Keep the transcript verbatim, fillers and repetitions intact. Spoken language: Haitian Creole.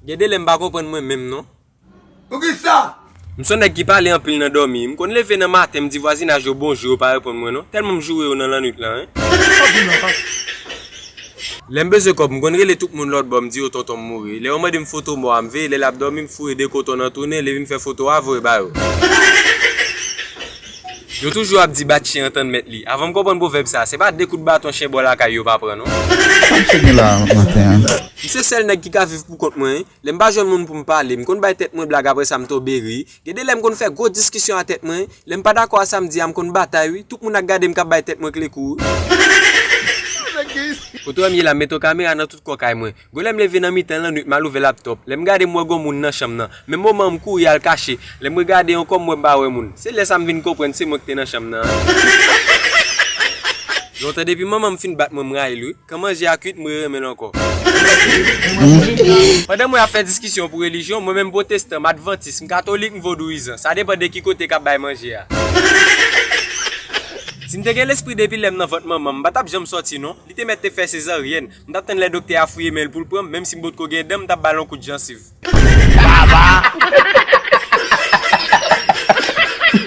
Gen de lè m pa konprann mwen menm non. Poukisa? M se yon nèg ki pale anpil nan dòmi. M konn leve nan maten, m di vwazinaj yo bonjou, yo pa reponn mwen non. Tèlman m joure yo nan lannwit lan, hein. Lè m bezwen kòb, m konn rele tout moun lòt bò, m di yo tonton m mouri. Lè yo mande m foto mò a, m veye lè l ap dòmi, m foure de koton nan tou nen, leve m fè foto a, voye ba yo. Yo toujou ap di bat chen antann mèt li. Avan m konprann pwovèb sa, se pa de kout baton chen bò lakay yo pa pran non. Sa misye gen la maten an? M se sèl nèg ki ka viv pou kont mwen, wi. Lè m pa jwenn moun pou m pale, m konn bay tèt mwen blag, apre sa m tonbe ri. Gen de lè m konn fè gwo diskisyon a tèt mwen, wi. Lè m pa dakò a sa m di a, m konn batay, wi. Tout moun ak gade m k ap bay tèt mwen kle kou, wi. Kote w wè m ye la, m mete yon kamera nan tout kò kay mwen. Gwo lè m leve nan mitan lannwit, m al ouvè laptòp. Lè m gade, m wè gon moun nan chanm nan. Menm moman an, m kouri al kache. Lè m regade ankò, m wè m pa wè moun. Se lè sa m vin konprann se mwen ki te nan chanm nan. Lontan depi manman m fin bat mwen, m rayi l, wi. Kan manje a kwit, m rerenmen l ankò. Pandan mwen ap fè diskisyon pou relijyon, mwen menm pwotestan, m advantis, m katolik, m vodouyizan. Sa depann de ki kote k ap bay manje a. Si m te gen lespri depi lè m nan vant manman m, m pa t ap janm sòti non. Li te mèt te fè sezaryèn. M t ap tann lè doktè a fouye men l pou l pran m, menm si m potko gen dan, m t ap ba l yon kout jansiv.